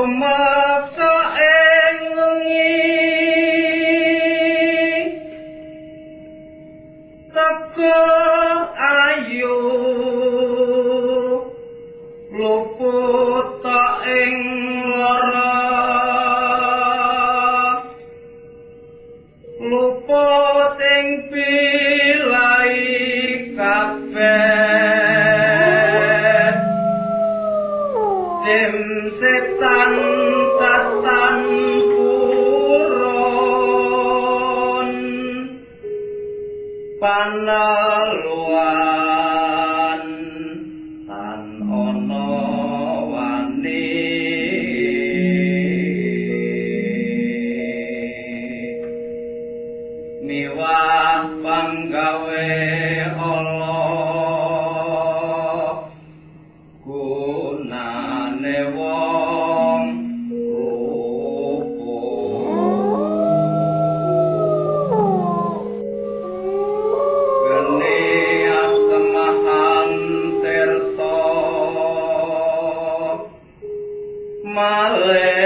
Rumeksa ing wengi teguh ayu luput ing lara luput ing pilai kabeh dem setan tatan purun paneluan tan ana wani miwah panggawe Allah gunane wong rupa geni atemahan tirta malih.